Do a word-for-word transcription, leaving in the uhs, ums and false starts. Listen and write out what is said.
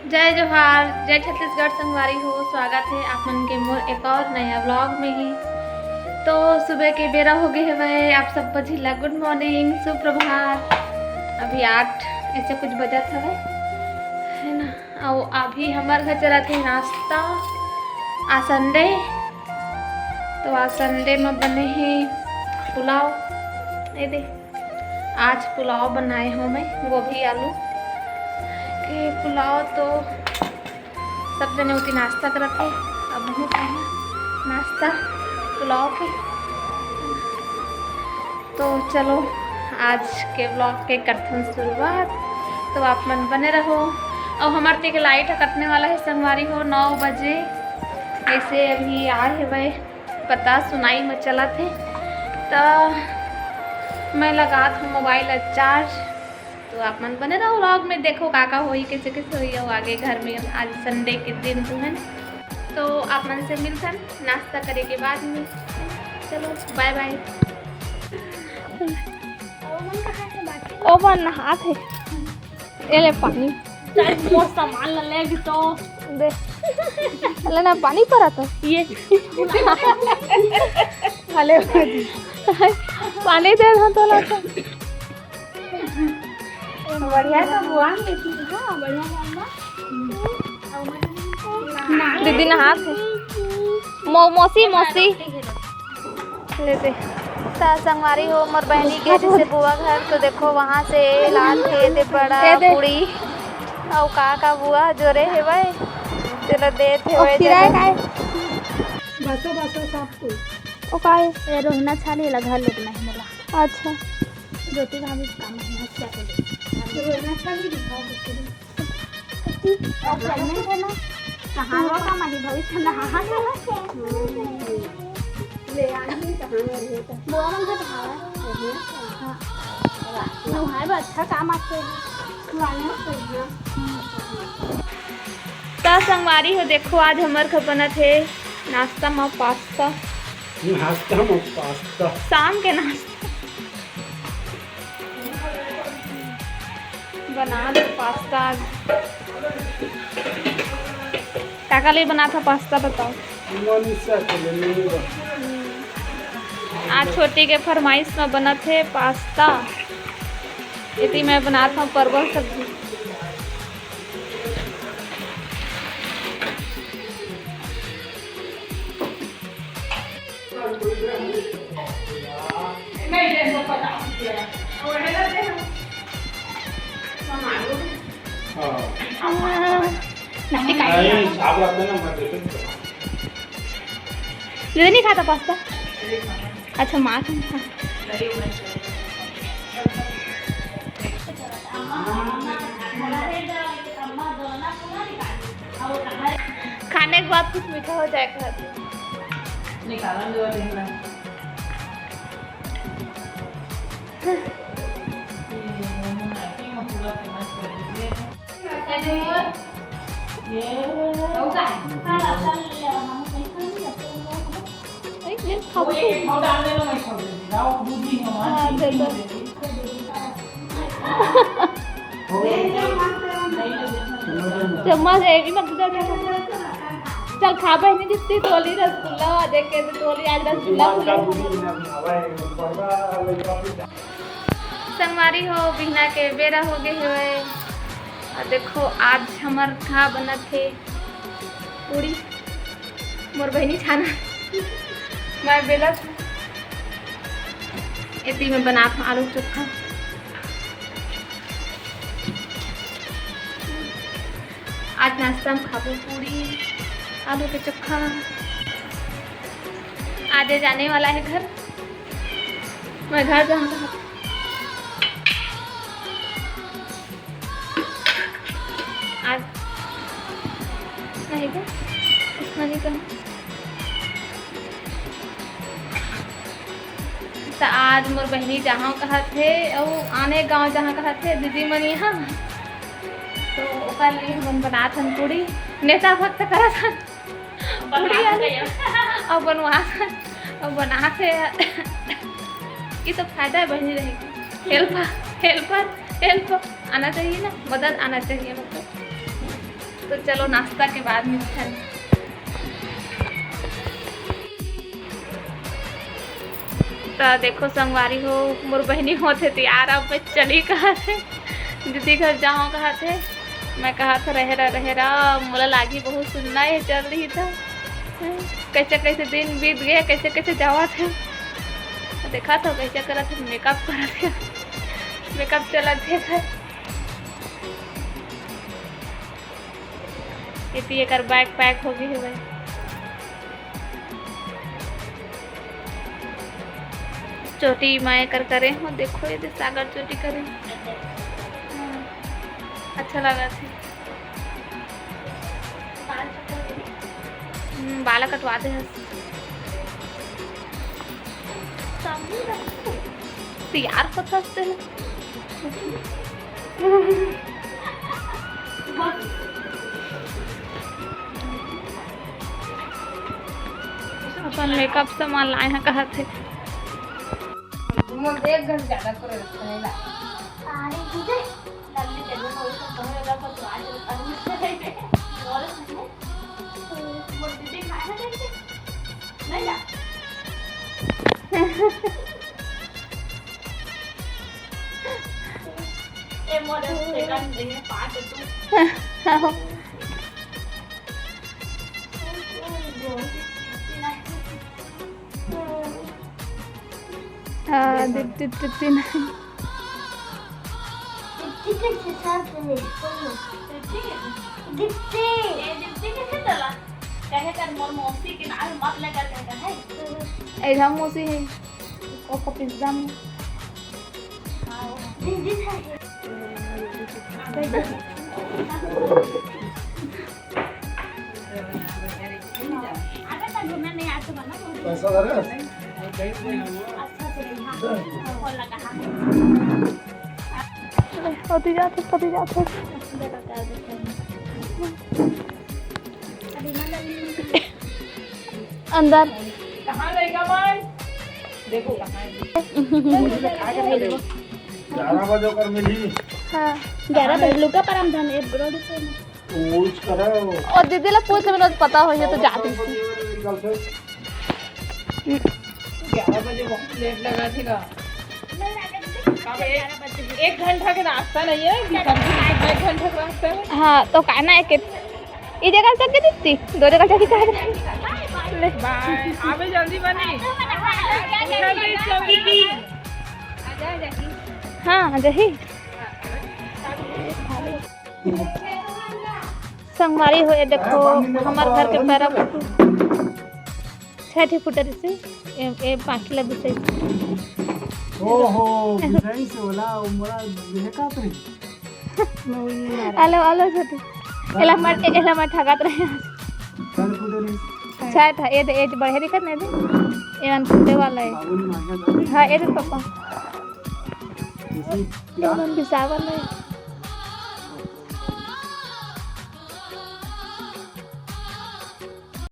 जय जोहार, जय छत्तीसगढ़ संगवारी हो। स्वागत हे आप मन के मोर एक और नया vlog में ही। तो सुबह के बेरा हो गए हवय, आप सब झिल्ला good morning, सुप्रभात। अभी आठ ऐसे कुछ बजत हवय, है ना। अउ अभी हमर घर चलत हे नाश्ता, आज Sunday। तो आज Sunday में बने हे पुलाव। ये दे, आज पुलाव बनाए हों मैं, गोभी आलू के पुलाव। तो सब जने उती नाश्ता करत हे, अब हमहू खाहूँ नाश्ता पुलाव के। तो चलो, आज के vlog के करथन शुरुआत। तो आप मन बने रहो। अउ हमर ते के light ह कटने वाला हे संगवारी हो, नौ बजे। ऐसे अभी आए हवय, पता सुनाई में चलत हे। त मैं लगात हूँ mobile ला charge। तो आप मन बने रहो vlog में, देखो का का होही, कैसे कैसे होही, अउ आगे घर में आज Sunday के दिन तो है ना। तो आप मन से मिलथन नाश्ता करे के बाद में। चलो, bye bye। ओ मन नहात हे। ये ले पानी। चल, मोर सामान ला ले भी तो। दे। ले ना, पानी परत हे। ये। भले बाजी। पानी दे दो तो ला तो। बढ़िया तो बुआ लेती। हाँ, बढ़िया काम बा। दीदी नहात हे। मौ-, मौसी, मौसी। लेते। त संगवारी हो, मोर बहनी गे रहिसे बुआ घर, तो देखो वहाँ से लात हे दे बड़ा ए दे। पूड़ी। अउ का का बुआ जोरे हेवय, तेला देत हेवय। अउ खीरा हे जगह। काय? बसो, बसो, सब कुछ। ओ काय? ए रोहना छाली ला घर लोग नहीं मिला। अच्छा। ज्योति भाभी काम है, मस्त क्या कर दे। रोहना छाली दिखाओ, बिल्कुल। कहाँ वो का माही भविष्य में नहा के ले आनी कहाँ में रहे तो। बुआ मन के भाव है। हाँ। नहाए बर अच्छा काम आथे। नहाए बर बढ़िया। त संगवारी हो, देखो आज हमर घर बनत हे नाश्ता म pasta। नाश्ता म pasta। शाम के नाश्ता। बना दो pasta। काका ले बना था pasta, बताओ। मनीषा के लिए नहीं बना। आज छोटी के फरमाइश में बनत हे pasta। इति मैं बनात हूँ परवल सब्जी। नहीं, आप रखते ना, मैं देते नहीं। दीदी नहीं खाता pasta? अच्छा, माँ खाता। खाने के बाद कुछ मीठा हो जाए घर। निकालन दो, देखना। चम्मच है, इमा दूसरा चम्मच। चल खा बहनी, जितनी तोली रसगुल्ला, आ देख के तो तोली आज रसगुल्ला। संगवारी हो, बिहना के बेरा हो गए हवे। अउ देखो, आज हमर का बनत हे, पूड़ी। मोर बहिनी छाना, मैं बेलत। एती में बनात हूँ आलू चोखा। आज नाश्ता में खाबो पूड़ी, आलू के चोखा। आज ये जाने वाला है घर, मैं घर जाऊँगा। आज नहीं तो, इतना नहीं तो। त आज मोर बहिनी जहाँ कहत हे, अउ आने गाँव जहाँ कहत हे, दीदी मन यहाँ, तो ओकर लिए हमन बनात हन पूड़ी, नेता भक्त करत हन। पूड़ी आलू। अउ बनवात हन, अउ बनात हे। ये तो फायदा है बहिनी रहे के। Helper, helper, help आना चाहिए ना, मदद आना चाहिए, मतलब। तो चलो, नाश्ता के बाद मिलथन। त देखो संगवारी हो, मोर बहिनी होत हे तैयार, अब मैं चली कहत हे, दीदी घर जाहूँ कहत हे। मैं कहत हे, "रहे रह, रहे रह, मोला लागी बहुत सुन्ना हे, चल रही त।" कैसे कैसे दिन बीत गए, कैसे कैसे जावत हे। देखत हो कैसे करत हे, मेकअप करत हे, मेकअप चलत हे। एती एकर बैग पैक हो गई हवय। चोटी मैं एकर करे हूँ, देखो ये दे सागर चोटी करे हूँ। हाँ, अच्छा लगा थे। हम्म, बाला कटवा दे हस। तैयार होत हस तेला। अपन मेकअप सामान लाए हैं कहत हे। तुम लोग एक घंटा ज्यादा करो, नहीं ला। अरे, तुझे जल्दी दे दो, वो तो कहोगे, अगर तो आज और मोर दीदी खाए ना, देख के। नहीं ला। ए, मोर सेकंड दे, पाँच तू। हाँ, दे दे। दि-, दि-, दि-, दि-, नहीं। दीप्ति के हिसाब से नहीं, कोई नहीं। दीप्ति। दीप्ति। ए, दीप्ति कैसे चला? कहे कर मोर मौसी के नाम मत लेकर कहता है। ए, हम मौसी है। ओ, कपिल राम। हाँ, वो। दीदी है। पैसा धरे? कति जात हस, कति जात हस। अंदर। कहाँ रहेगा भाई? देखो कहाँ है। ग्यारह बजे ओकर मिली। हाँ, ग्यारह बजे लुका पर हम धन एक ब्रोड से। पूछ करो। और दीदी ला पूछ ले, पता हो ये तो जाती। ग्यारह बजे बहुत लेट लगा थे का? अब एक, एक घंटा के रास्ता नहीं है, एक घंटा के रास्ता है। हाँ, तो का ना, एक, ये जगह चल के दीप्ति, दो जगह चल के कहा ले। बाय, आवे जल्दी बनी। हाँ, आ जाही। संगवारी हो, ये देखो, हमार घर के पैरा फुटू। छह ठे फुटे रहिसे, ए, ए बाकी ला बिसाई। ओहो, बिसाई से ओला, ओ मोला बेहकात रही। आलो, आलो छोटी। एला मत, एला मत ठगात रहे। छह ठा, ए दे, ए बढ़िया दिखत नहीं दे। ए मन फूटे वाला है। हाँ, ए दे पापा। ए मन बिसावल है।